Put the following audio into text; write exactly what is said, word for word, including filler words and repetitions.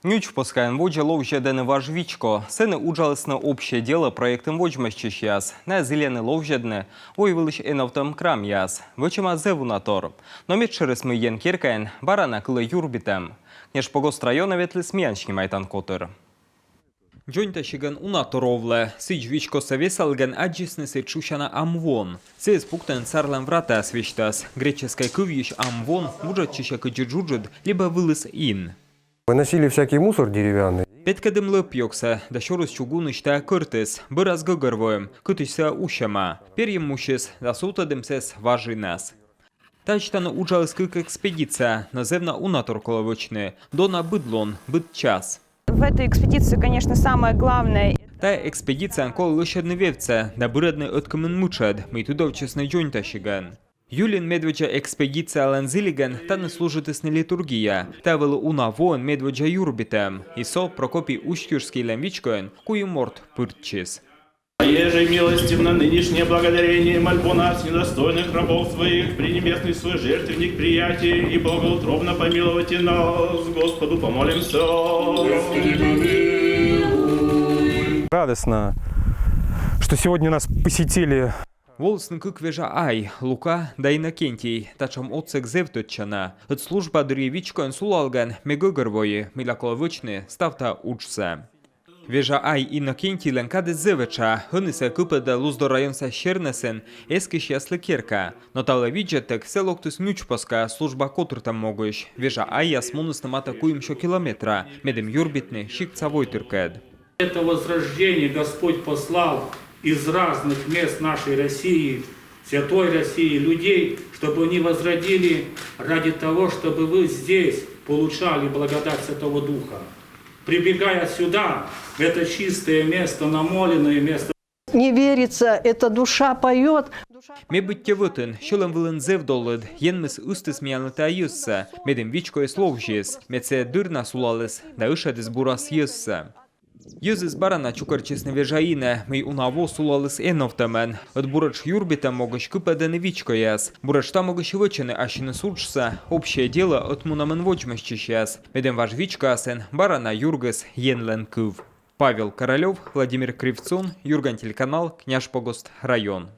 Нюдзпоскаын водзӧ ловзьӧдӧны важ вичко. Сэні уджалісны «Общее дело» проектын водзмӧстчысьяс. Найӧ зільӧны ловзьӧдны войвылысь эновтӧм крамъяс. Вӧчӧма зэв уна тор. Но медшӧрыс, мый Ен керкаын, бара на кылӧ юрбитӧм. Княжпогост районӧ ветліс миян снимайтан котыр. Дзоньтасигӧн уна тор овлӧ. Сідз, вичкосӧ весалігӧн аддзисны сідз шусяна амвон. Сійӧс пуктӧны сарлӧн вратаяс весьтас. Греческӧй кывйысь амвон вуджӧдсьӧ кыдзи джуджыд либӧ вылыс ин. Выносили всякий мусор деревянный. Петкӧдім лӧп-ёгсӧ да сюрис чугунысь тайӧ кӧртыс. Бӧрас гӧгӧрвоим, кытысь сійӧ усьӧма. Перйим мусьыс да сувтӧдім сійӧс важ инас. Тадз тані уджаліс кык экспедиция, но зэв на уна тор колӧ вӧчны. Дона быд лун, быд час. В этой экспедиции, конечно, самое главное. Тайӧ экспедицияын колӧ лӧсьӧдны вевтсӧ да бырӧдны ӧткымын мытшӧд, мый тыдовтчисны дзоньтасигӧн. Июльын медводдза экспедициялӧн зілигӧн тані служитісны литургия. Тайӧ вӧлі уна воӧн медводдза юрбитӧм. И со Прокопий Устюжскийлӧн вичкоын куим морт пыртчис. Еже милостивно нынешнее благодарение и мольбу нас, недостойных рабов своих, пренебесный свой жертвенник прияти и благоутробно помиловати нас, Господу помолимся. Радостно, что сегодня нас посетили. Волісны кык вежа ай, Лука да Иннокентий. Татшӧм отсӧг зэв тӧдчана. Ӧд служба дырйи вичкоын сулалігӧн ме гӧгӧрвои, мыйла колӧ вӧчны став тайӧ уджсӧ. Вежа ай Иннокентийлӧн кадыс зэв этша. Ӧні сійӧ кыпӧдӧ Луздор районса Сернӧсын эскысьяслы керка. Но та вылӧ видзӧдтӧг сійӧ локтіс Нюдзпоскаӧ служба котыртӧм могысь. Вежа айяс мунісны матӧ куимсё километра, медым юрбитны сиктса войтыркӧд. Это возрождение Господь послал из разных мест нашей России, святой России, людей, чтобы они возродили ради того, чтобы вы здесь получали благодать Святого Духа. Прибегая сюда, в это чистое место, намоленное место. Не верится, это душа поет. Ме быттьӧ вӧтын, сьӧлӧм вылын зэв долыд. Енмыс ыстіс миянлы тайӧ йӧзсӧ, медым вичкоыс ловзис, мед сійӧ дыр на сулаліс да ышӧдіс бурас йӧзсӧ. Йӧзыс бара на чукӧртчисны вежа инӧ, мый уна во сулаліс эновтӧмӧн. Ӧд буретш юрбитӧм могысь кыпӧдӧны вичкояс. Буретш та могысь вӧчӧны ассьыныс уджсӧ «Общее дело» ӧтмунӧмын водзмӧстчысьяс, медым важ вичкоясын бара на юргис Енлӧн кыв. Павел Королёв, Владимир Кривцун, «Юрган» телеканал, Княжпогост район.